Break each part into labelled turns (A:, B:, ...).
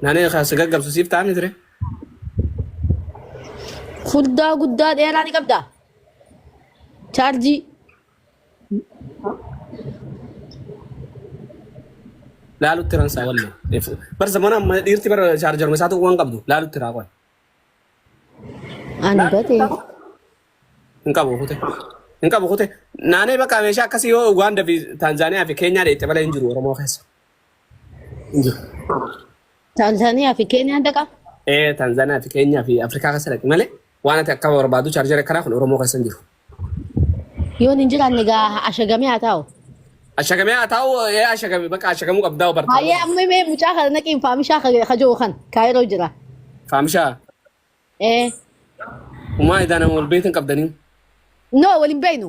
A: Naannoo kan si gaggabsu siif ta'a miti ree?
B: Furdaa guddaa dheeraa ni qabdaa? Chaarjii.
A: Laalutti ransaa wallee. Bar zamana amma dhiirti bara chaarjaruma isaatu waan qabdu laalutti raaqoon.
B: Ani batee.
A: Hin qabu kute. Hin qabu kute. Naanee bakka meeshaa akkasii yoo Ugaanda fi Taanzaaniyaa fi Keenyaa dheette malee hin jiru Oromoo keessa. Hin jiru.
B: Taanzaaniyaa fi Keeniyaan dhaqa.
A: Ee Taanzaaniyaa fi Keenyaa fi Afrikaa keessa dhaqi malee waan ati akka barbaadu chaarjara akkanaa kun Oromoo keessa hin jiru.
B: Yoon hin jiraanne gaa ashagamee haa taa'u.
A: Ashagamee haa taa'u ee ashagamee bakka ashagamuu qabdaa barta.
B: Hayyee amma mee mucaa kana naqiin faamishaa kajoo kan kaayiroo jira.
A: Faamishaa
B: Ee.
A: umaa idaa nama wal beektan qabdanii.
B: No wal hin beeknu.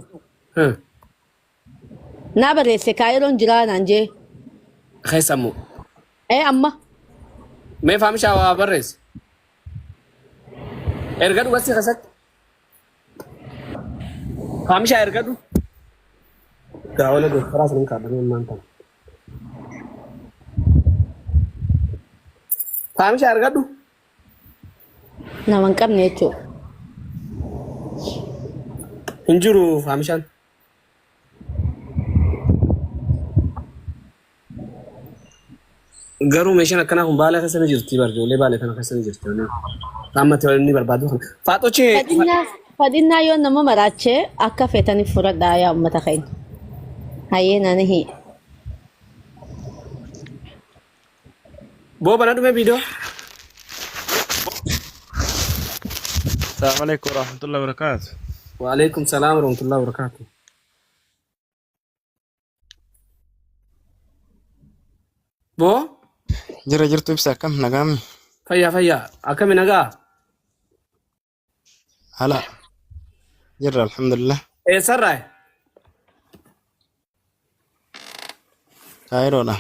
B: Naa barreesse kaayiroon jiraa naan jee.
A: Keessa immoo.
B: Ee amma.
A: Mee faamishaa waa barreesse. Erga dhugasii keessatti. Faamishaa ergadhu. Gaawwana doktoraa sun hin kaadhamee ammaan tana. Faamishaa ergadhu.
B: Nama hin qabne jechuudha.
A: Hin jiru faamishaan. Garuu meeshaan akkanaa kun baalee keessa ni jirti bar ijoollee baalee kana keessa ni jirti. Amma itti inni barbaadu kana. Faaxochi
B: Fadhinnaa fadhinnaa yoo nama maraachee akka feetaniif fudhadhaa yaa uummata keenya. Hayyee nani hii.
A: Boo bana dhume viidiyoo.
C: Assalamu alaikum warahmatullahi wabarakatuh.
A: Waalaikum salaam warahmatullahi wabarakatuh. Boo
C: Jira jirtu ibsa akkam nagaammi?
A: fayyaa fayyaa akkami nagaa?
C: Hala jirra alhamdulillah.
A: Eessarraa?
C: Kaayiroodha.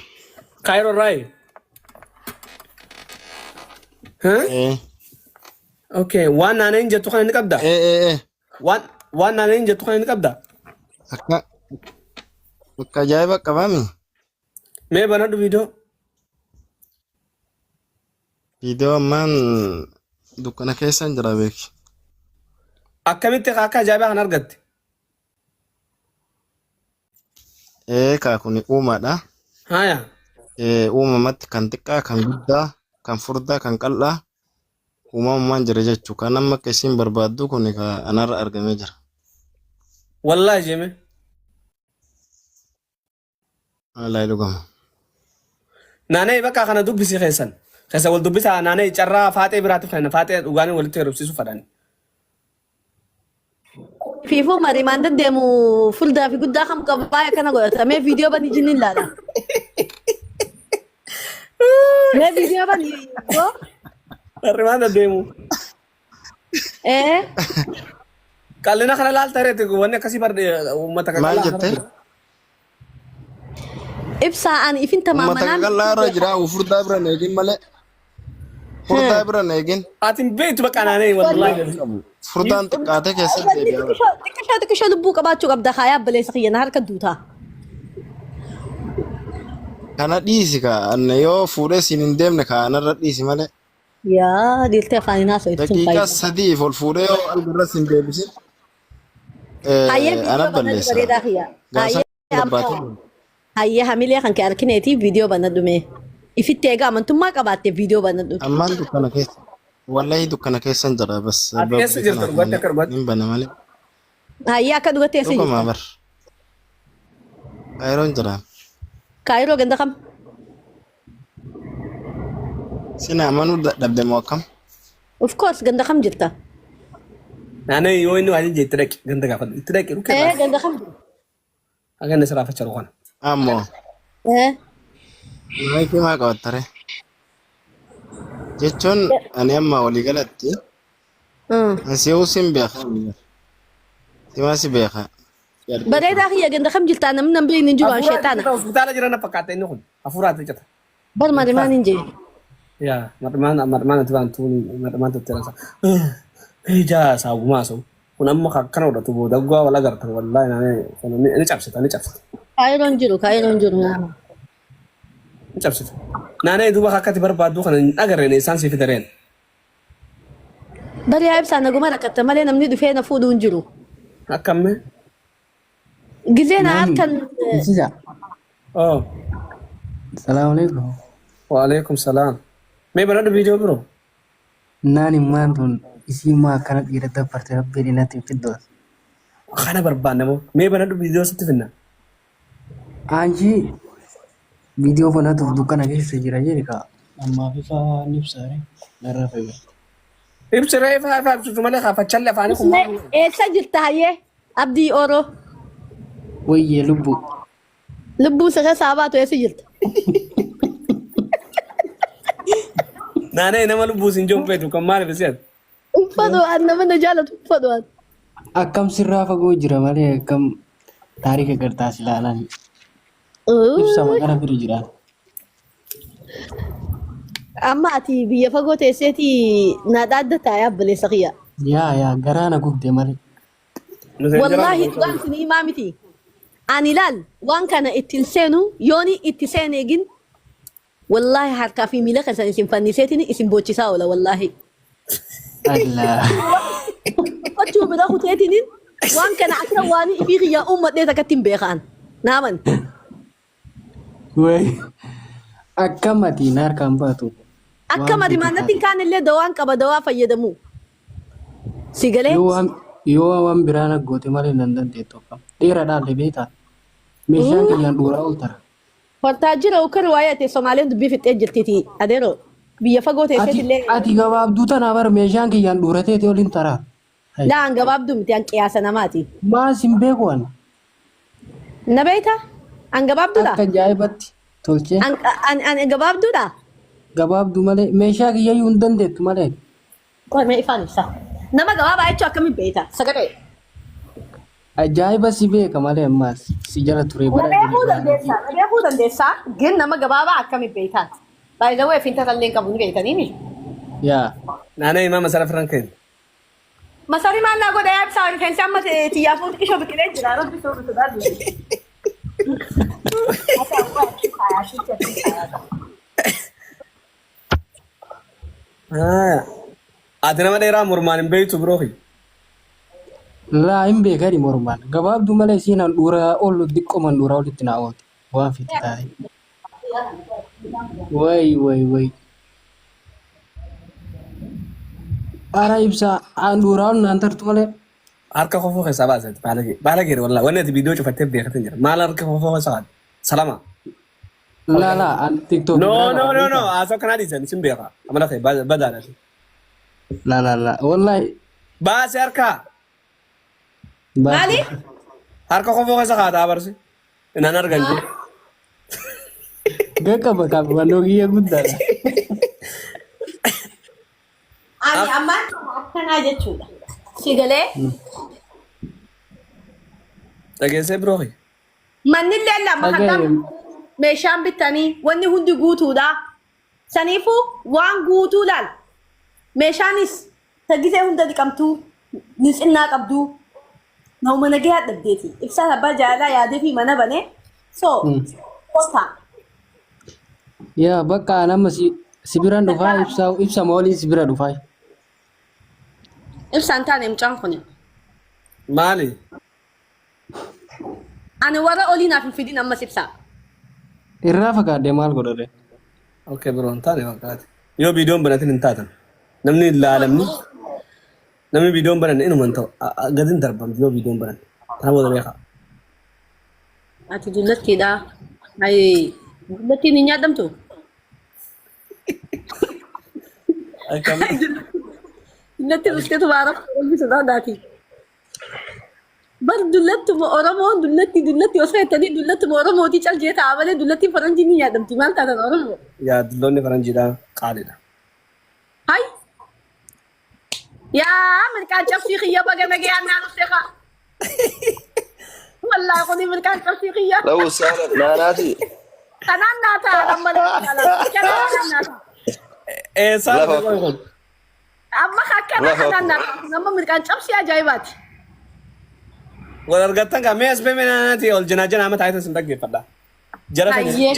A: Kaayiroo irraa?
C: Ee
A: Okay, waan naannoo hin jettu kana ni qabda?
C: ee ee ee.
A: Waan naannoo hin jettu kana ni qabda?
C: Akka akka ajaa'iba qabaami.
A: Mee banadhu viidiyoo.
C: Viidiyoo ammaan dukkana keessa hin jira beeki.
A: Akkamitti akka ajaa'ibaa kan argatte?
C: Ee kaa kuni uumaadha.
A: Haaya.
C: Ee uumamatti kan xiqqaa, kan guddaa, kan furdaa, kan qal'aa uumamumaan jira jechuu. Kan amma akka isiin barbaaddu kuni ka anarra argamee jira.
A: Wallaahi jeeme.
C: Wallaahi dhugama.
A: Naanee bakka kana dubbisi keessan. Keessa wal dubbisaa naanee carraa faaxee biraatiif kenna faaxee dhugaanii walitti heerumsiisuu fadhani.
B: Fiifuu marimaan deddeemu fuldaa fi guddaa kam qabaa akkana godhata. Mee viidiyoo bani jinni ilaala. Mee viidiyoo bani.
A: Arrimaan deddeemu.
B: Ee.
A: Qallina kana laalta reeti wanni akkasii bar uummata
C: Maal
A: qaqallaa
C: jette?
B: Ibsaa ani ifin
C: Uummata
B: tamaamanaa
C: qaqallaa irra jira furdaa bira hin eegin malee. Furdaa bira hin eegin.
A: Ati hin beektu bakka naanee wallahi.
C: Furdaan xiqqaatee keessatti deebi'a.
B: Xiqqishoo xiqqishoo lubbuu qabaachuu qabda kaayaa abbaleessa kiyya na harka duutaa.
C: Kana dhiisi kaa anna yoo fuudhee siin hin deemne kaa anarra dhiisi malee.
B: Yaa dhiirtee afaaniin haasa'u ittiin
C: Daqiiqaa
B: faayidaa.
C: sadiif ol fuudhee yoo algarra siin deebisin
B: Hayyee
C: ana
B: viidiyoo banadhu
C: balleessa.
B: bareedaa kiyya.
C: Gaasa
B: Hayyee amma
C: gabbaatee.
B: hayyee hamilee kan kee arkineetii viidiyoo banadhu mee. Ifitti egaa amantummaa qabaatte viidiyoo banadhu.
C: Ammaan dukkana keessa. Wallahi dukkana keessa hin jira bas.
A: Ati eessa jirta dhugatti akka dhugatti?
C: Hin bana malee.
B: Hayyee akka dhugatti eessa
C: Dhugumaa
B: jirta?
C: bar. Kaayiroon jira.
B: Kaayiroo ganda kam?
C: Sin amanuu dadhabde moo akkam?
B: Of course ganda kam jirta?
A: Naanee yoo inni waan jee itti dhaqi ganda gaafadhu itti dhaqi dhukkee
B: Ee ganda kam jirta?
A: Haga inni sirraa facharu kana.
C: Ammoo
B: Ee
C: maayikii maa qabattare? Jechuun ani amma walii galatti si'uu sin beeka. Simaa si beeka.
B: Bareedaa kiyya ganda kam jirta? Namni nan beekne hin jiru an
A: Hafuuraa
B: sheexaana.
A: cita hospitaala jiran na fakkaata inni kun. Hafuuraa cita.
B: Bar marimaan hin jee.
A: Yaa marmaan marmaan ati baantuun marmaan tuttiransa. Ijaa saabumaa sun. Kun amma akkana godhatu booda gowwaa wal agartan wallaahi naanee kun ni cabsita ni cabsita.
B: Kaayiroon jiru kaayiroon jiru.
A: Hin cabsite. Naanee duuba akka ati barbaaddu kana hin agarreen isaan si fidareen.
B: Bari yaa ibsaa naguma rakkatta malee namni dhufee na fuudhu hin jiru.
A: Akkammee?
B: Gizee na
D: Nani?
B: harkan
D: Ibsisa.
A: Oh.
D: Salaamu alaikum.
A: Waalaikum salaam. Mee banadhu viidiyoo biroo.
D: Nani maan tun isii maa akkana dhiira dabbarte rabbiin inatti hin fiddoos.
A: Kana barbaanna moo? Mee banadhu viidiyoo sitti finna.
D: Anchi viidiyoo banatuuf dukkana keessa jira jedhi kaa. Ammaaf ifa ni ibsaare narraa fayyada.
A: Ibsi ree ifaa ifaa ibsitu malee kaafachallee afaanii kun
B: Mee
A: maal?
B: eessa jirta hayyee? Abdii Oroo.
D: Wayyee lubbuu.
B: Lubbuun sa keessaa baatu eessa jirta?
A: Naanee nama lubbuu siin jiru feetu kan maaliif isi'an?
B: Uffatu an nama na jaalatu uffatu an.
D: Akkam sirraa fagoo jira malee akkam taarika gartaas ilaalan. Ibsa maqana bira jira.
B: Amma ati biyya fagoo teesseeti na dhaaddataa yaa obboleessa kiyya.
D: Yaa yaa garaa na gubde malee.
B: Wallaahi dhugaan isin himaa miti. Ani laal waan kana ittiin seenu yooni itti seeneegin wallaahi harkaa fi miila keessan isin fanniseetiin isin boochisaa oola wallaahi.
D: Allah.
B: Uffachuu bira kuteetiniin waan kana akka waan ifii kiyyaa uummadhee takkatti hin beekaan. Naaman.
D: Way. Akkam ati na harkaan baatu.
B: Akka
D: Waan
B: mati
D: fedhe
B: maannatti hin
D: taate.
B: kaanillee dawaan qaba dawaa fayyadamu. Si galee?
D: Yoo waan biraa na goote malee nan dandeettu akkam. Dheeraadhaan beektaa. Meeshaan kiyyaan dhuuraa ol tara.
B: Hortaa jira ukkar waa'ee ati Somaaleen dubbii fixxee jirtiiti adeero biyya fagoo
D: Ati
B: teesseetillee
D: ati gabaabduu tana bar meeshaan kiyyaan dhuurateeti ol hin taraa. Hai.
B: laan gabaabduu miti an qiyaasa namaati.
D: Maa sin beeku ani.
B: Na beekta? An gabaabduudha?
D: Akka ajaa'ibatti tolchee
B: An an an gabaabduudha?
D: gabaabduu malee meeshaa kiyyayyuu hin dandeettu malee.
B: Qormee ifaan ibsa. Nama gabaabaa jechuun akkamiin beekta? Sagalee.
D: Ajaa'iba si beeka malee ammaas si jala ture
B: Na
D: bara
B: beekuu dandeessaa, na beekuu dandeessaa, gin nama gabaabaa akkamiin beektaa? By the way, finta tallee hin qabu ni beektanii mi?
D: Yaa.
A: Naanee imaama sana firan keenya.
B: Masari maal naa godha yaa ibsaa rifeensi amma tiyyaa fuun xiqqishoo biqilee jira rabbi soo bitu dhabu.
A: Ati nama dheeraa mormaan hin beektu biroo kiyya.
D: Laa hin beekani mormaan. Gabaabduu malee isiin handhuura ol diqqoma handhuura olitti naa oolti. Waan fiti taate. Way way way. Ara ibsa handhuura ol naan tartu malee.
A: Harka kofoo keessaa baasati baalagee. Baalagee wallah wanni ati viidiyoo cufattee beekatin jira. Maal harka kofoo keessaa baate? Salama.
D: Laa laa an tiktok
A: No
D: biraa
A: no
D: qaba
A: no no
D: beektaa.
A: haasoo kanaa dhiisan sin beeka. Amala kee badaadha.
D: Laa laa laa wallahi
A: Baase harkaa.
D: baase.
B: Maali?
A: Harka kofoo keessa kaataa barsi. Inaan argan jiru.
D: Gaqqaba qabannoo kiyya guddaadha.
B: Ani ammaan akkanaa jechuudha. Si galee?
A: Dhageessee biroo kiyya.
B: Mannillee lama
D: Dhagaye.
B: hangam meeshaan bitanii wanni hundi guutuudha. Saniifuu waan guutuu laal. Meeshaanis ta gisee hunda dhiqamtuu nitsinnaa qabduu nama nagayaa dhabdeeti. Ibsaan abbaa jaalalaa yaadee fi mana banee so kota.
D: Yaa bakka an amma si si biran dhufaa ibsa ibsa moolii si bira dhufaa.
B: Ibsaan taane mucaan kuni.
A: Maali?
B: Ani warra olii naaf hin fidin ammas ibsaa.
D: Irraa fagaadhee maal godhare?
A: Okay bro hin taane fakkaate. Yoo viidiyoon banatin hin taatan. Namni hin laalamni. Namni viidiyoon bananne inuma hin ta'u. Gadi hin darbamti yoo viidiyoon bananne. Kana booda beekaa.
B: Ati dullattiidha. Ayi dullattiin hin nyaadhamtu?
A: Akkam.
B: Dullatti dhufteetu baara rabbi sodaadhaati. Bar dullattuma Oromoo dullatti dullatti osoo jettanii dullattuma Oromootii cal jee ta'a malee dullattiin faranjii ni nyaadhamti maal taatan Oromoo.
A: Yaa dulloonni faranjiidha qaaliidha.
B: Hay yaa mirqaan cabsii kiyya baga nagayaan naa dhufte kaa. Wallaahi kuni mirqaan cabsii kiyya.
E: Lahu sahlan naanaati.
B: Kanaan naa ta'a amma kanaan naa ta'a.
A: Eessaa
E: Lafa
A: dhufe kun?
B: Amma akkana
E: Lafa
B: kanaan naa ta'a amma mirqaan cabsii ajaa'ibaati.
A: Wal argattan kaa mee as bee naanaati ol janaa janaa mataa isin dhaggeeffadha. Jara sani
B: Hayyee.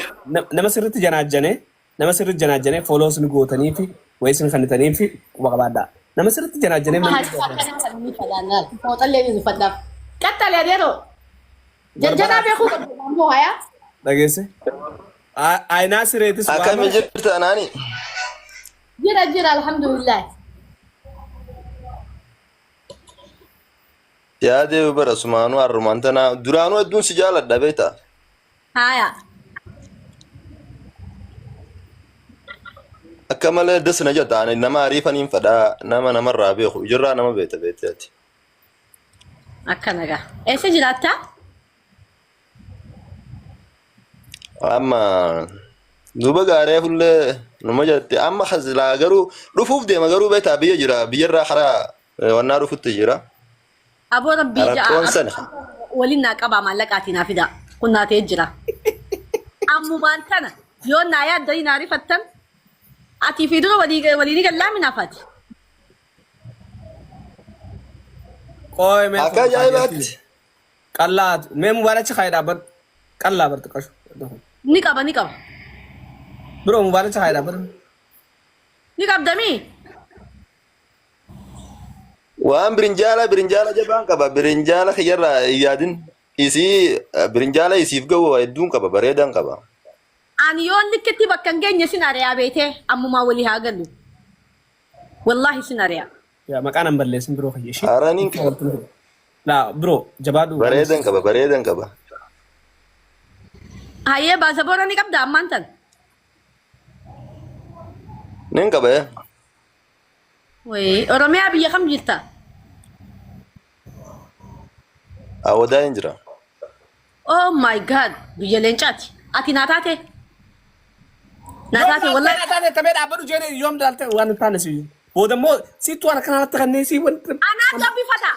A: nama sirriitti janaajjanee nama sirriitti janaajjanee follows ni gootanii fi wayii isin kennitanii fi quba qabaadhaa. Nama sirriitti janaajjanee
B: Amma
A: namni
B: haati akkana kan inni fadaannaal. Fooxallee ni uffadhaaf. Qaxxalee adeeroo. Janjanaa beekuu qabdu ammoo hayaa.
A: Dhageesse. Ayinaa sireetis
E: Akkami
A: waama.
E: jirta anaani?
B: Jira jira alhamdulillah.
E: Yaadee bara sumaanuu harrumaan tana duraanuu hedduun si jaaladha beekta.
B: Haya.
E: Akka malee das na jetta ani nama ariifaniin fadhaa nama namarraa beeku ijirraa nama beekta beekteeti.
B: Akkana gaa. Eessa jiraatta?
E: Amma duuba gaaree fullee numa jette amma silaa garuu dhufuuf deema garuu beektaa biyya jira biyyarraa karaa wannaa dhufutti jira.
B: Aboo rabbii ja'a.
E: Rakkoon sana.
B: Waliin naa qabaa maallaqaatii naa fidaa. Kun naa ta'ee jira. Ammumaan tana yoo naa yaaddanii naa rifattan atii fi dura walii walii ni gallaa minaafaati.
A: Qooy mee
E: Akka ajaa'ibaatti.
A: Qallaa mee mubaalachi kaayee dhaabbadhu. Qallaa bartu qashu.
B: Ni qaba ni qaba.
A: Biroo mubaalachi kaayee dhaabbadhu.
B: Ni qabdamii?
E: Waan birinjaala birinjaala jabaan qaba birinjaala kiyyarraa hin yaadin isii birinjaala isiif ga'u hedduun qaba bareedaan qaba.
B: Ani yoon likkitti bakka hin geenye sin ari'aa beetee ammumaa walii haa gallu. Wallaahi sin ari'a.
A: Yaa maqaan an balleessin biroo kiyya ishee.
E: Haraniin qaba.
A: Laa biroo jabaadhu.
E: Bareedan qaba bareedan qaba.
B: Hayyee baasaboora ni qabda ammaan tan.
E: Nin qaba ee.
B: Wayii Oromiyaa biyya kam jirta?
E: Awadaa hin jira.
B: Oh my god biyya leencaati. Ati naa taate? Naa taate wallahi.
A: Yoom taate tamee dhaabbadhu jeene yoom daalte waan hin taane si. Booda immoo siittu waan akkanaa natti kannee sii wanti.
B: Anaa gabbifata.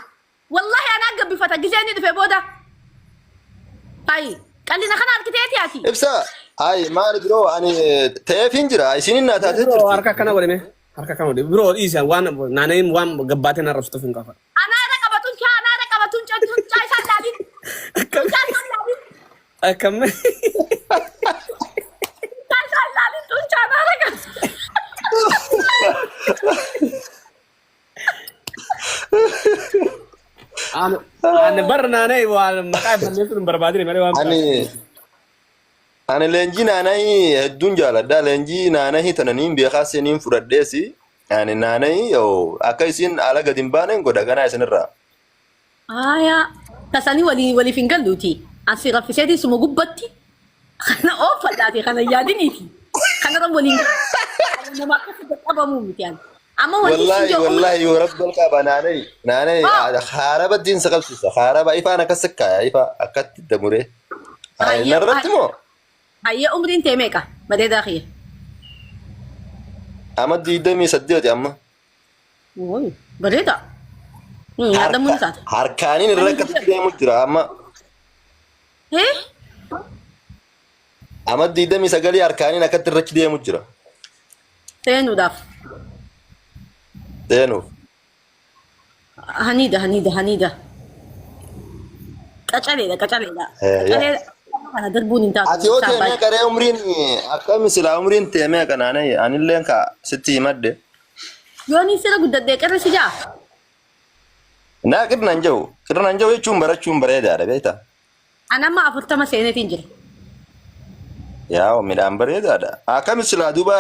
B: Wallahi anaa gabbifata gisee inni dhufe booda. Hayi qallina kana argiteeti ati.
E: Ibsa ayi maali biroo ani ta'eef hin jira isinin naa taatee
A: Biroo
E: jirti.
A: harka akkana godhime. Harka akkana godhime. Biroo dhiisi waan naaneen waan gabbaatee na arrabsituuf hin qafa.
B: Anaa irra qaba tuncaa anaa irra qaba tuncaa tuncaa isaan laalin. Tuncaa isaan laalin.
A: Akkam.
B: Tuncaa isaan laalin tuncaa anaa irra qaba.
A: Ani bara naanee waan maqaa balleessuun hin barbaadine malee waan
E: Ani ani leenjii naanahii hedduun jaaladha. Leenjii naanahii tana niin beekaa siniin fudhadheesi. Ani naanahii yoo akka isin ala gadi hin baaneen godha ganaa isinirraa.
B: Aayaa tasanii walii waliif hin galluuti. Asi raffiseetiin suma gubbatti kana ooffadhaati kana yaadiniiti. Kanarra waliin galu. Nama akkasii qabamu miti ani. Amma wanti isin
E: Wallaahi
B: jedhu
E: wallaahi yoo rabbi ol qaba naanahii naanahii haaraba diinsa qabsiisa. Haaraba ifaan akkas sikkaaya ifa akkatti damuree. Narratti moo?
B: Hayyee umriin tee meeqa? Bareedaa kiyya.
E: Amma 28 amma.
B: Woy bareeda. Yaadamuu ni taata.
E: Harkaaniin irra akkasitti deemu jira amma.
B: Hee?
E: Amma 29 harkaaniin akkatti irratti deemu jira.
B: Seenuudhaaf.
E: Seenuuf.
B: Haniida haniida haniida. Qacaleedha qacaleedha. Qacalee kana darbuun hin taatu.
E: Ati yoo teemee qaree umriin akkami silaa umriin teemee kanaanee anilleen ka sitti himadhe.
B: Yoon sira guddadhee qirri si jaa.
E: Naa qirna hin jiru. Qirna hin jiru jechuun barachuun bareedaadha beektaa.
B: An amma 40 seeneetiin jira.
E: Yaa midhaan bareedaadha. Akkami silaa duuba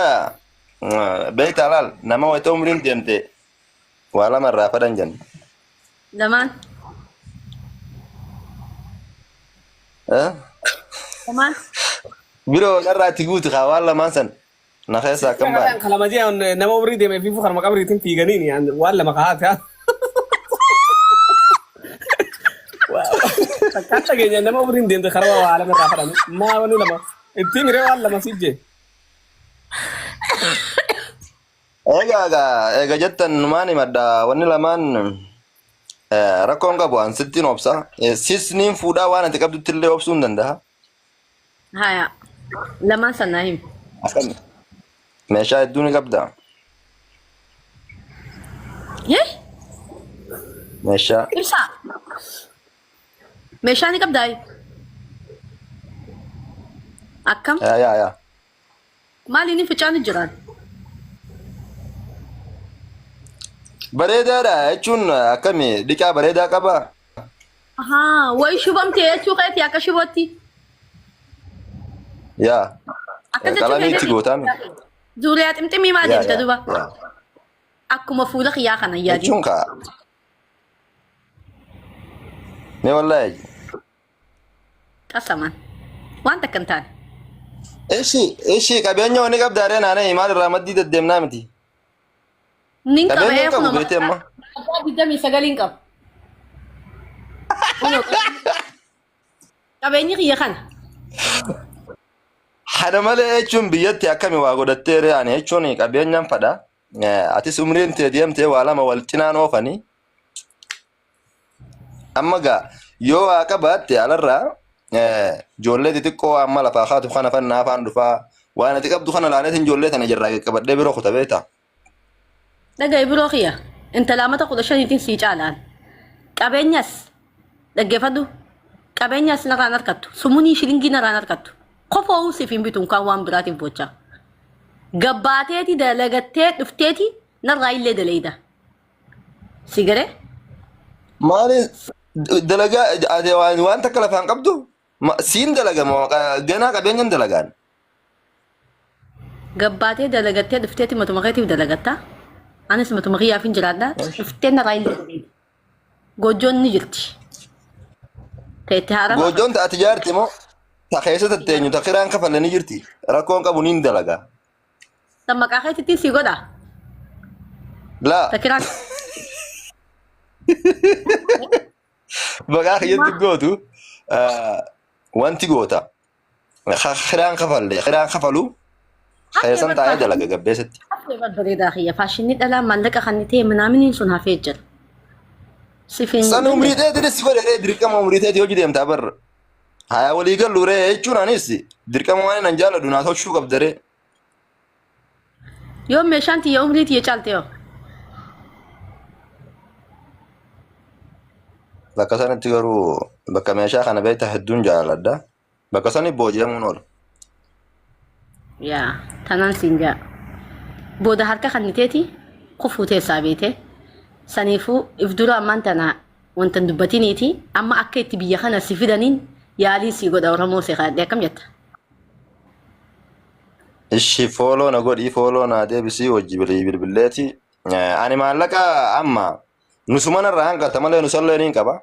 E: beektaa laal nama wayita umriin deemte waa lama irraa fadhan jenna.
B: Lamaan.
E: Eh?
B: Lamaan.
E: Biroo narraa itti guuti kaa waan lamaan san na keessaa akkam baane.
A: Kalama jee nama umrii deemee fi karma qabriitiin fiiganiin waan lama kaa'ate. Takkaan dhageenya nama umriin deemte karaa waa lama irraa fadhan. Maa wanni lama ittiin miree waan lama siif jee.
E: Egaa egaa eega jettan numaan himadha wanni lamaan rakkoon qabu an sittiin obsa. Sis niin fuudhaa waan ati qabdutti illee obsuu hin danda'a.
B: Haya. Lamaan sanaa himi.
E: Akkam meeshaa hedduu ni qabda.
B: Hee?
E: Meeshaa
B: Ibsaa. Meeshaa ni qabdaa? Akkam?
E: Yaa yaa yaa.
B: Maali inni fincaanu jiraan?
E: Bareedaadha jechuun akkami dhiqaa bareedaa qabaa?
B: Ahaa, wayi shubamte jechuu keeti akka shubootti.
E: Yaa.
B: Akka jechuu
E: Qalamii itti
B: keeti.
E: gootaa miti.
B: Zuuriyaa ximximii maa
E: Yaa
B: deemta
E: yaa
B: duba?
E: yaa.
B: Akkuma fuula kiyyaa kana yaadin.
E: Jechuun kaa. Mee wallaahi.
B: Qasaman. Waan takka hin taane.
E: Ishi ishi qabeenya wani qabdaa ree naanee maal irraa maddii deddeemnaa miti.
B: Nin qaba
E: Qabeenya
B: ee
E: hin qabu
B: kunoo
E: beetee amma.
B: abbaa 29 hin qabu. Kunoo qabeenyi kiyya kana.
E: Hana malee jechuun biyyatti akkami waa godhattee ree ani jechuun qabeenyaan fadha. Atis umriin tee deemtee waa lama wal cinaan oofanii. Amma gaa yoo waa qabaatte alarraa ijoollee xixiqqoo amma lafaa kaatu kana fannaa afaan dhufaa waan ati qabdu kana laaneetiin ijoollee tana jirraa qaqqabadhee biroo kuta beektaa.
B: Dhaga'i biroo kiyya intala amata 15tiin sii caalaan qabeenyas dhaggeeffadhu qabeenyas narraan harkattu sumunii shilingii narraan harkattu kofo'uu siif hin bitu kan waan biraatiif bocha gabbaateeti dalagattee dhufteeti narraa illee dalayda si galee
E: Maali dalagaa ati waan takka lafaan qabdu siin dalagama ganaa qabeenyan dalagaan.
B: Gabbaatee dalagattee dhufteeti matuma keetiif dalagatta. Anis matuma kiyyaaf hin jiraadha. Dhuftee narraa hin dalagdu. Goojjoon ni jirti. Ta'etti haara
E: Goojjoon ta ati jaarte moo ta keessa tatteenyu ta kiraan kafalle ni jirti. Rakkoon qabu niin dalaga.
B: Tan maqaa keetittiin sii godha.
E: Laa
B: Ta kiraan.
E: maqaa kiyyatti gootu wanti goota. Kiraan kafalle kiraan kafalu keessan taa'ee dalaga gabbeessatti.
B: Hafee barbareedaa kiyya faashinni dhalaa maallaqa kan ta'e minaaminiin sun hafee jira. Sifiin
E: San umrii teetii si godhe dirqama umrii teetii hojii deemtaa barra. Haya walii gallu ree jechuun anis dirqama waan nan jaalladhu naa tolchuu qabda ree.
B: Yoo meeshaan tiyya umrii tiyya caalte yoo.
E: Bakka sanatti garuu bakka meeshaa kana beektaa hedduun jaalladha. Bakka sani booji'amuun oola.
B: Yaa tanaan siin jaa. Booda harka kanniteeti kufuu teessaa beete. Saniifuu if dura ammaan tana wanta hin dubbatiniiti amma akka itti biyya kana si fidaniin yaalii sii godha Oromoo si kaadhe akkam jetta?
E: Ishi fooloo na godhii fooloo na deebisii wajji bilbilleeti. Ani maallaqa amma nusuma narraa hanqata malee nusallee niin qaba.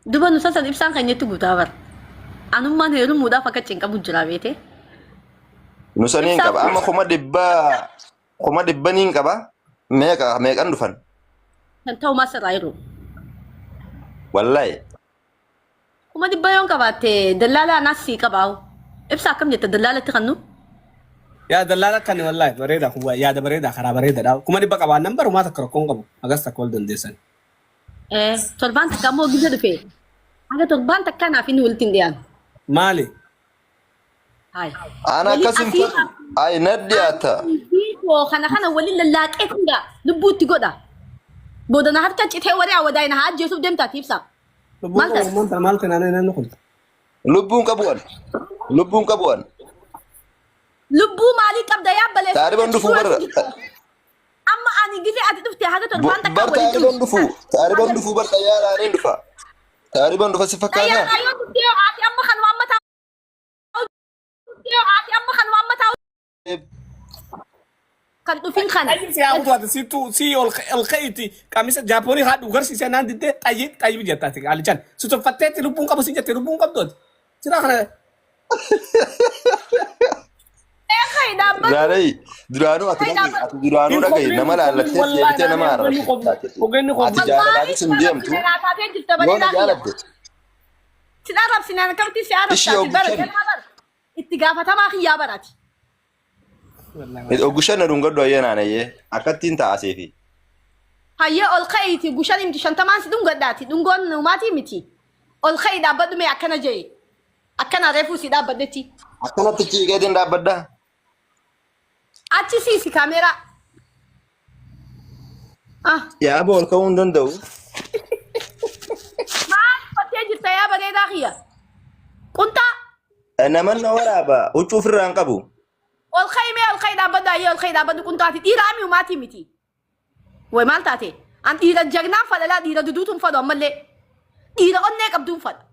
B: Duba nu sasan ibsaan keenyatti guutaa bara. Anummaan heerumuudhaaf akka cinqamu jira beete.
E: Nusaniin
B: Ibsaan
E: qaba. Amma 100,000 niin qaba. Meeqa meeqan dhufan?
B: Kan ta'u maas irraa jiru.
E: Wallahi.
B: 100,000 yoon qabaatte dallaala anaas sii qabaahu. Ibsa akkam jetta dallaalatti kannu?
A: Yaa dallaala kan wallahi bareeda kun yaada bareeda karaa bareedaadha. 100,000 qabaannan barumaa takka rakkoon qabu. Agas takka wal dandeessan.
B: Torbaan takka ammoo gisa dhufe. Haga torbaan takka naaf inni walitti hin dhiyaanu.
A: Maali?
B: Hayi.
E: Ana
B: Waliin
E: akkas hin
B: asii
E: fedhu. Ay na dhiyaata.
B: Koo kana kana waliin lallaaqee hunda lubbuutti godha. Booda na harka citee waree awwadaay na haa ajjeesuuf deemtaa ibsa.
A: Lubbuun
B: Maal
A: qabu
B: taate?
A: maal ta'a maal ta'e naannoo kun?
E: Lubbuun qabu an. Lubbuun qabu an.
B: Lubbuu maalii qabda yaa baleessa?
E: Taariban dhufuu barra.
B: Amma ani gisee ati dhufte haga torbaan takka
E: Bar
B: waliin
E: taariban dhufu. Taariban dhufu bar xayyaaraan hin dhufa. Taariban dhufa si fakkaata.
B: Xayyaaraan yoo dhuftee ati amma kanuma amma taa'u ati amma kanuma amma taa'u kan dhufin kana.
A: Xayyib si haa kutu si tu si ol ol ka'iti qamisa Jaapoonii haa dhugarsiisee naan diddee xayyib xayyib jettaati qaalichaan. Si tuffatteetti lubbuun qabu si jette lubbuun qabdu ati. Siraa kana
B: Eekai dhaabbatu.
E: Gaarii duraanuu ati dhagahi ati duraanuu dhagahi nama laallattee deebitee nama arrabsiifta. Ati jaalalaafis hin deemtu yoo na jaalatte
B: Si arrabsinaan akkamitti si
E: ishii
B: arrabsaati bara
E: oggushan
B: ganaa bara itti gaafatamaa kiyyaa barati.
E: oggushan na dhungadhu ayyee naanayyee akkattiin ta'aseefi.
B: Hayyee ol ka'iiti gushan himti 50n si dhungadhaati dhungoon numaatii miti. Ol ka'i dhaabbadhu mee akkana jee akkana reefuu si dhaabbadhetti.
E: Akkanatti ciiqeetiin dhaabbaddaa.
B: Achi siisi kaameeraa. Ah
E: Yaa ol ka'uu hin danda'u.
B: maal uffattee jirta yaa bareedaa kiyya? Qunxaa.
E: Naman na waraaba huccuu ofirraa hin qabu.
B: Ol ka'i mee ol ka'i dhaabbadhu ayyee ol ka'i dhaabbadhu qunxaati dhiiraa mi umaatii miti. Way maal taate? An dhiira jagnaan fadha laa dhiira duduutuun fadhu ammallee. Dhiira onnee qabduun fadha.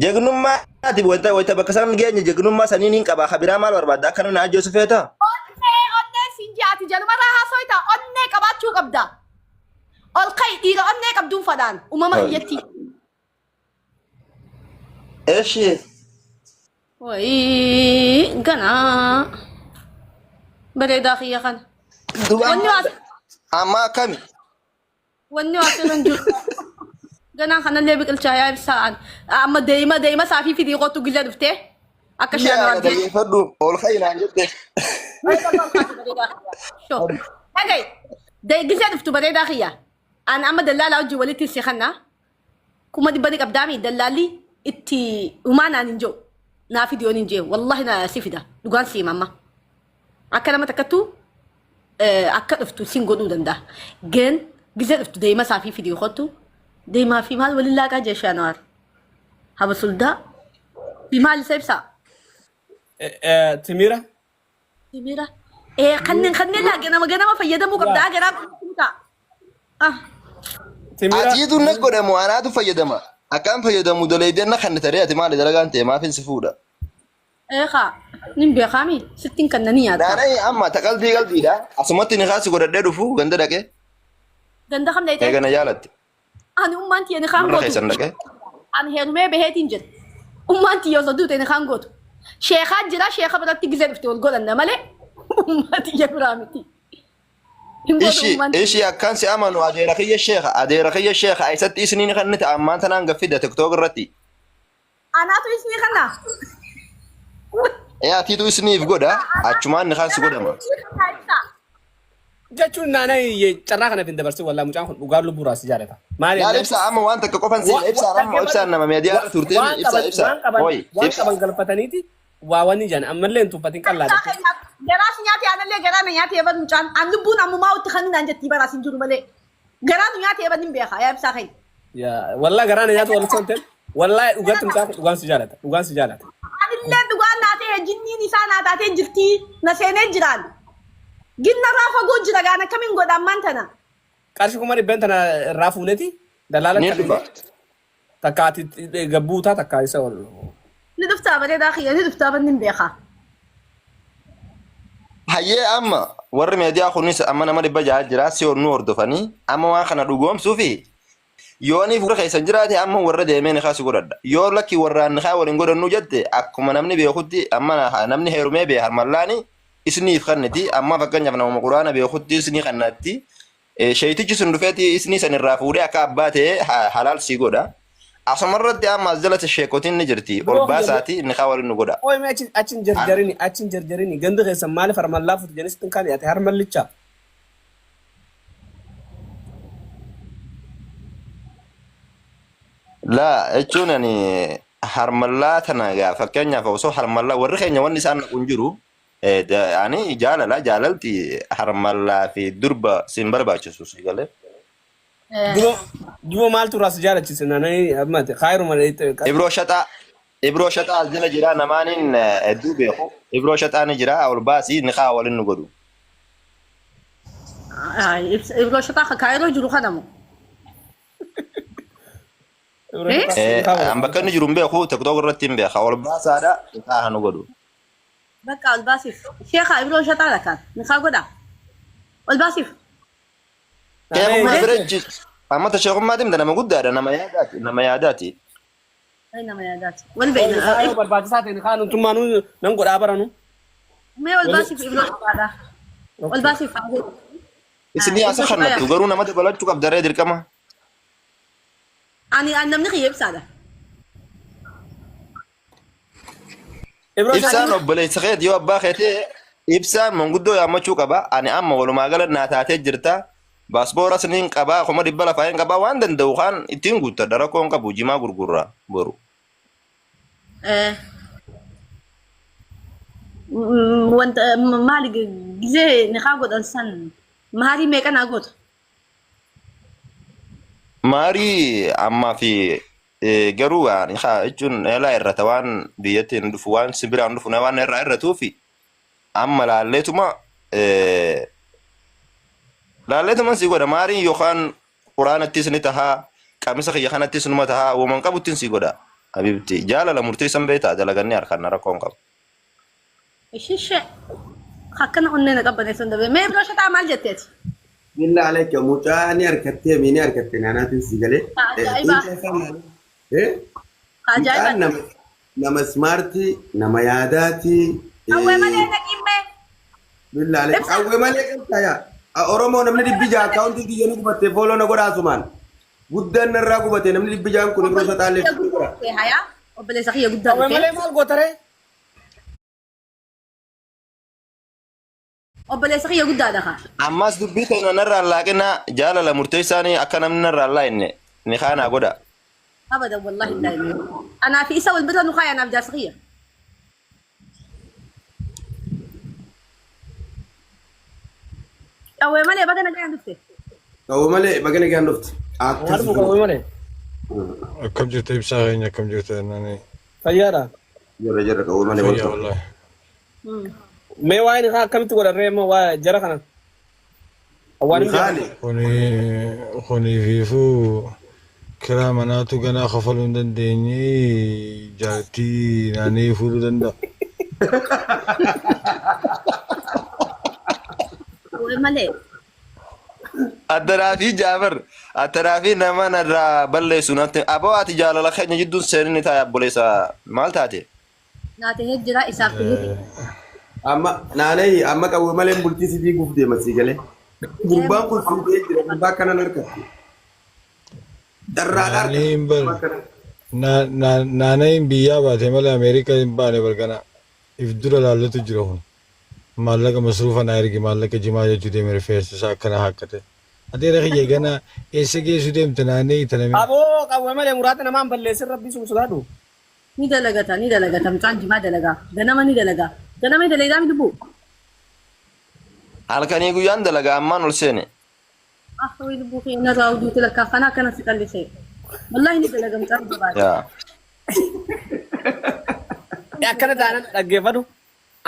E: Jagnummaa ati wayita wayita bakka san geenye jagnummaa saniin hin qaba. Kabiraa maal barbaadda? Akka namni na ajjeesu feeta?
B: Onnee onnee siin jee ati jalumarraa haasoyta onnee qabaachuu qabda. Ol ka'i dhiira onnee qabduun fadhaan uumama kiyyatti.
E: Eshi.
B: Wayii ganaa bareedaa kiyya kana.
E: Duba
B: Wanni waa
E: amma akkami?
B: wanni waa sirra hin jiru. Ganaa kanallee biqilchaa yaa ibsaa amma deema deema saafii fidii kootu gilla dhuftee akka
E: Yaa
B: shaanoo argee.
E: dhageeffadhu ol ka'i naan jette.
B: Dhaga'i gilla dhuftu bareedaa kiyya. An amma dallaalaa wajjin walitti si kannaa. 100,000 ni qabdaami dallaalli itti humaa naan hin jiru naa fidi yoon hin jee wallahi na si fida dhugaan si hima amma akka nama takkattuu akka dhuftu sin godhuu danda'a geen gizee dhuftu deema isaa fi fidii kottu deemaa fi maal waliin laaqaa jee shaanaar haba suldaa fi maal isa ibsaa
A: Timira.
B: Timira kanneen kanneen laa ganama ganama fayyadamuu qabda garaa qulqulluu ta'a. Ah.
A: Timira.
E: Atiitu na godhamu anaatu fayyadama. Akkaan fayyadamu daleeydeen na kanna taree ati maali dalagaan ta'e maafin si fuudha.
B: Eekaa nin beekaami sittiin kan nani nyaata.
E: Naanay amma ta qalbii qalbiidha. Asumatti ni kaasi godhadhee dhufu ganda dhaqee.
B: Ganda kam dhayxee?
E: Eega na jaalatte.
B: Ani ummaan tiyya ni kaan
E: Warra
B: gootu.
E: keessan dhaqee.
B: Ani heerumee baheetiin jira. Ummaan tiyya osoo duute ni kaan gootu. Sheekaa jira sheeka biratti gizee dhufte wal godhanna malee ummaa tiyya biraa miti. Hin gootu
E: Ishi
B: ummaan.
E: ishi akkaan si amanu adeera kiyya sheekha adeera kiyya sheekha eessatti isiniin kannite ammaan tanaan gaffida tiktook irratti.
B: Anaatu isnii kanna.
E: Ee atiitu isiniif godha achumaan ni kaan si godhama.
A: Jechuun naanay carraa kana hin dabarsin wallaa mucaan kun dhugaa lubbuu raas jaalata. Maali
E: Laal ibsa amma waan takka qofan si ibsa amma ibsaan nama miidiyaa irra turtee
A: waan
E: ibsa
A: qaban
E: ibsa
A: waan qaban
E: hooyi
A: waan
E: ibsa.
A: qaban galfataniiti waa wanni jedhan ammallee hin tuffatin qallaa jechuudha.
B: Garaa si nyaatee anallee garaa na nyaatee eban mucaan an lubbuun ammumaa itti kan naan jettii baraas hin jiru malee. Garaa nu nyaatee eban hin beeka yaa ibsaa keenya.
A: Yaa wallaa garaa na nyaatu wal sonten wallaa dhugaatti mucaan kun dhugaan si jaalata dhugaan si jaalata.
B: Anillee dhugaan naa ta'e jinniin isaa naa taatee jirtii na seenee jiraan. Ginna irraa fagoo jira gaan akkamiin godha ammaan tana.
A: Qarshii 100,000 tana irraa fuuneti dalaala
E: Ni dhufa.
A: Takka ati gabbuutaa takka isa ol.
B: Ni dhuftaa bareedaa kiyya ni dhuftaa banni hin beekaa.
E: Hayyee amma warri miidiyaa kunis amma nama 600 jira si nu hordofanii amma waan kana dhugoomsuufi yooniif warra keessan jiraate amma warra deemee nikaa si godhadha. Yoo lakki warraan nikaa waliin godhannu jette akkuma namni beekutti amma namni heerumee bee harmallaani isniif kanniti amma fakkeenyaaf namuma quraana beekutti isnii kannatti Sheeytichi sun dhufeeti isnii san irraa fuudhee akka abbaa ta'ee halaal sii godha. Asumarratti amma as jalatti sheekotiin ni jirti. Ol baasaati nikaa waliin nu godha.
A: Qoy mee achi achi hin jarjarini achi hin jarjarini gandi keessan maaliif harmallaa fuutu jedhanii sitti hin kaane ati harmallichaa.
E: Laa jechuun ani harmallaa tana gaa fakkeenyaaf osoo harmallaa warri keenya wanni isaan naqu hin jiru. Ani jaalala jaalalti harmallaa fi durba sin barbaachisu si galee.
A: Duba duba maaltu irraa si jaalachise naananii ammati kaayiruma
E: Ibroo shaxaa Ibroo shaxaa as jala jira namaaniin hedduu beeku. Ibroo shaxaa ni jira ol baasii ni kaa waliin nu godhu.
B: Ibroo shaxaa kaayiroo jiru kana moo?
E: An bakka inni jiru hin beeku tiktook irratti hin beeka ol baasaadha ni kaa nu godhu.
B: Bakka ol baasiif. Sheekha Ibroo shaxaa lakkaan. Nikaa godhaa. Ol baasiif.
E: Sheekummaa bira amma ta sheekummaa timta nama guddaadha nama yaadaati nama yaadaati.
B: Ay nama yaadaati. Wal beekna.
A: Yoo barbaachisaa ta'e nikaa nutummaa nu nan godhaa baranu.
B: Mee ol baasiif Ibroo shaxaadha. Ol baasiif.
E: Isinii asa kannattu garuu nama dabalachuu qabdaree dirqama.
B: Ani namni kiyya ibsaadha.
A: Ibroo
E: Ibsaan obboleessa keeti yoo abbaa kee ta'e ibsaan manguddoo yaammachuu qaba. Ani amma walumaa gala naa taatee jirta. Baasbooras niin qabaa 100,000 lafaa hin qabaa waan danda'u kaan ittiin guuttadha rakkoo hin qabu jimaa gurgurra boru.
B: Wanta maali gizee nikaa godhan san maarii meeqa naa goota?
E: Maarii ammaa fi Garuu waan haa jechuun elaa irrata waan biyyatti hin dhufu waan si biraan dhufu waan irraa irratuufi amma laalleetuma laalleetuma si godha maariin yookaan quraanattis ni tahaa qamisa kiyya kanattis numa tahaa woman qabuttin si godha habibti jaalala murteessan beektaa dalagannee harkaan rakkoo hin qabu.
B: Ishishee akkana onnee na qabbaneessan dabe. Mee biroo shataa maal jetteeti?
F: Billaa aleeka mucaa ni harkattee mi ni harkatte naanaatiin si galee.
B: Ajaa'iba. Ajaa'iba.
F: Mucaan nama nama smaartii nama yaadaatii.
B: Qawwee malee naqimmee.
F: Billaa aleeka qawwee malee qabtaa yaa. Oromoo namni 600 akkaawuntii kiyya ni gubatte fooloo na godhaa asumaan. Guddaan narraa gubate namni 600 kun Ibroo Saxaallee godha.
B: Hayaa obboleessa kiyya guddaa
A: Qawwee
B: dhufe.
A: malee maal gootaree?
B: Obboleessa kiyya guddaadha kaa.
E: Ammas dubbii tana narraa hin laaqinaa jaalala murteessaanii akka namni narraa hin laaqinne ni kaanaa godha.
B: Abadan wallahi hin laaqinne. Anaa fi isa wal bira nu kaaya anaaf jaarsa kiyya. Qawwee malee baga nagaan dhufte.
F: Qawwee malee baga nagaan dhufte. Akkas
A: Maal dhufu qawwee malee?
G: Akkam jirta ibsaa keenya akkam jirta nani
A: Fayyaadha.
F: Jirra jirra qawwee malee wal
G: fayyaa
F: ta'u.
G: wallahi.
A: Mee waa'ee nikaa akkamitti godharree immoo waa jara kana? Waan hin
F: Nikaani
A: jara.
G: Kuni kuni fiifuu kiraa manaatu ganaa kafaluu hin dandeenye jaartii naannee fuudhuu danda'a.
B: Qawwee malee.
E: Addanaa fi Jaafar addanaa fi nama narraa balleessu natti aboo ati jaalala keenya jidduun seeninni taa'e obboleessa maal taate?
B: Naa tahee jira isaaf tahee.
F: Amma naanee amma qawwee malee bultii si diiguuf deema sii galee. Gurbaan kun fuudhee jira gurbaa akkanan harkatti. Carraadha
G: Naannee hin
F: harkatti.
G: bar naannee hin biyyaa baate malee Ameerikaa hin baane bargana if dura laallatu jira kun. Maallaqa masruufa naa ergi maallaqa jimaa jechuu deeme rifeensa isaa akkana haaqqate. Adeera kiyya gana eessa geessu deemta naannee taname.
A: Aboo qawwee malee muraata namaan balleessin rabbii sun sodaadhu.
B: Ni dalagata ni dalagata mucaan jimaa dalagaa ganama ni dalagaa ganama ni dalagaa mi lubbuu.
E: Halkanii guyyaan dalagaa ammaan ol seene.
B: Ah way lubbuu kee narraa uduuti lakkaa kana akkana si qallisee. Wallaahi ni dalaga mucaan jimaa.
E: Yaa.
A: Akkana taanan dhaggeeffadhu.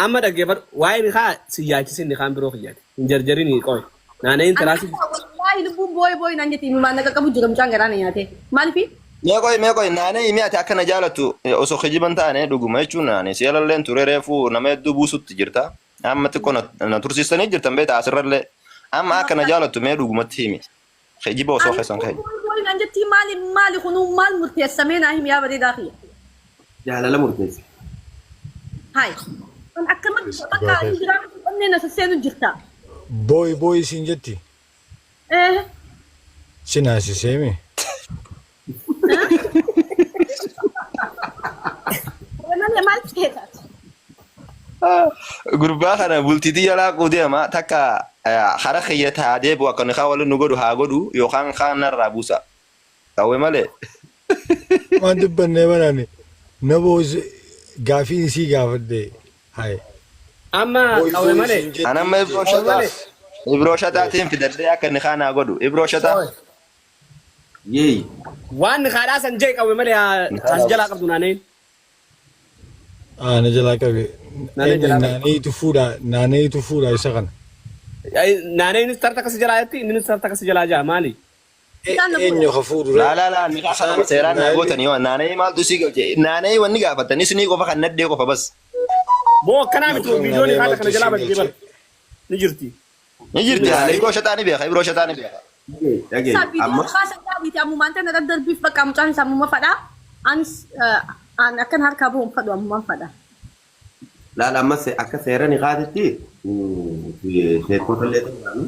A: Amma dhaggeeffadhu. Waa'ee nikaa si yaachisin nikaan biroo kiyyaati. Hin jarjarin qoy. Naanna'in tanaasi.
B: Wallaahi lubbuun booyi booyi naan jetti imimmaan naqa qabu jira mucaan garaa na nyaatee. Maalifi?
E: Mee qoy mee qoy naanee himi ati akka na jaalattu osoo kijiban taane dhuguma jechuun naane si alalleen ture reefu nama hedduu buusutti jirta. Amma xiqqoo na tursiistanii jirtan beektaa asirrallee. Amma akka na jaalattu mee dhugumatti himi. Kijiba osoo keessan ka'e.
B: Booyi booyi naan jetti maali maali kunuu maal murteessamee naa himi yaa bareedaa kiyya.
F: Jaalala murteessa.
B: Hayi. Kan akkamitti bakka inni jiraatu onnee na sasseenu jirta.
G: Booyi booyi siin jetti.
B: Eh.
G: Si naasiseemi.
B: Malee maal ta'e?
E: Gurbaa kana bultiitii jalaa quudeema takka hara kiyya taa deebi'u akka nikaa waliin nu godhu haa godhu yookaan kaan narraa buusa. Qawwee malee.
G: Waan dubbannee barani na boos gaafiin isii gaafadhe haye.
A: Amma
G: Booyi
A: qawwee
G: booyi
A: malee.
G: siin jetti.
E: An amma ibroo
A: Qawwee
E: shataa
A: malee.
E: ibroo shataatiin fidadhee akka nikaa naa godhu ibroo shataa.
F: Yeey.
A: Waan nikaadhaa san jee qawwee malee as jalaa qabdu naanna'in.
G: Ah na jalaa qabe.
A: Naannee jalaa qabe.
G: Naanneetu fuudha naanneetu fuudha isa kana.
A: Naanna'in tarta akkasi jalaa jetti innis tarta akkasi jalaa jaa maali?
G: Eenyu ka fuudhu
E: Laa laa laa nikaa kana seeraan naa gootanii yoo naanee maaltu isii galche naanee wanni gaafatan isinii qofa kan naddee qofa bas.
A: Boo akkanaa miti viidiyoon nikaata kana jalaa badde bara. Ni jirti.
E: Ni jirti haala ibroo shataa ni beeka ibroo shataa ni beeka.
F: Dhagee
B: Isaa
F: amma
B: viidiyoo kaasa daawwiti ammumaan tana darbiif bakka mucaan isaa ammuma fadha. Anis an akkan harkaa bahuun fadhu ammumaan fadha.
F: laala amma akka seera nikaatitti sheekota illee ta'an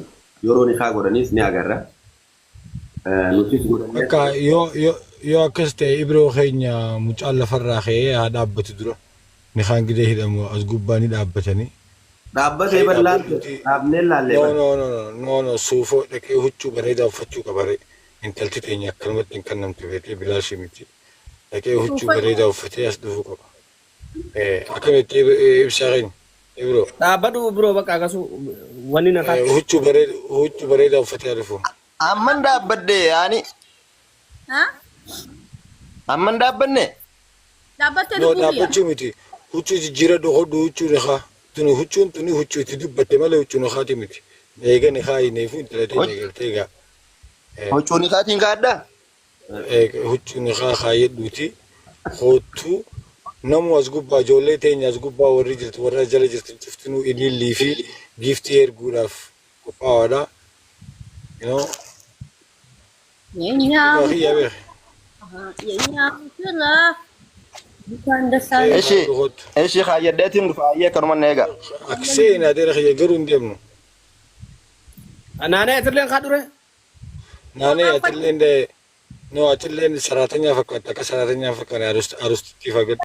F: yeroo nikaa godhanis ni agarra. Nutis godhannee
G: Akka yoo yoo yoo akkas ta'e ibroo keenya mucaan lafarraa ka'ee haa dhaabbatu dura. Nikaan gidee hidhamu as gubbaa ni dhaabbatanii.
F: dhaabbatee bal'aan dhaabnee laallee
G: No
F: bara.
G: no no no no no suufoo dhaqee huccuu bareedaa uffachuu qabare. Intalti teenya akkanumatti hin kennamtu beekee bilaashii miti. Dhaqee huccuu bareedaa uffatee as dhufuu qaba. Akkamitti ibsaa keenya ibroo.
A: Dhaabbadhu biroo bakka akkasu wanni nakaa.
G: Huccuu bareedaa huccuu bareedaa uffatee haa dhufu.
E: Amman dhaabbadde yaani
B: Ha?
E: Amma hin dhaabbanne.
B: Dhaabbattee
G: No
B: lubbuu biyya.
G: dhaabbachuu miti. Huccuu jijjiiradhu hodhu huccuu nikaa. Tuni huccuun tuni huccuu itti dubbatte malee huccuu nikaati miti. Eega nikaa hineefu intala teenya eegaltee egaa.
E: Huccuu nikaatiin kaadhaa?
G: Huccuu nikaa kaayyadhuuti. Koottuu namu as gubbaa ijoollee teenya as gubbaa warri jirtu warra as jala jirtu cuftinuu ilillii fi giiftii erguudhaaf qophaawaadha. You know,
B: የኛ
G: dhugaa kiyyaa beeke.
B: የኛ ሙሽራ እንኳን ደስ አለህ።
E: Ishi ishi kaayyadheetiin dhufa ayyee akkanuma na eega.
G: Akka seenaa adeera kiyya garuu hin deemnu.
A: Naanee atilleen kaa dure.
G: Naanee atilleen no atilleen saraatanyaa fakkaata akka saraatanyaa fakkaata arustitti fakkaata.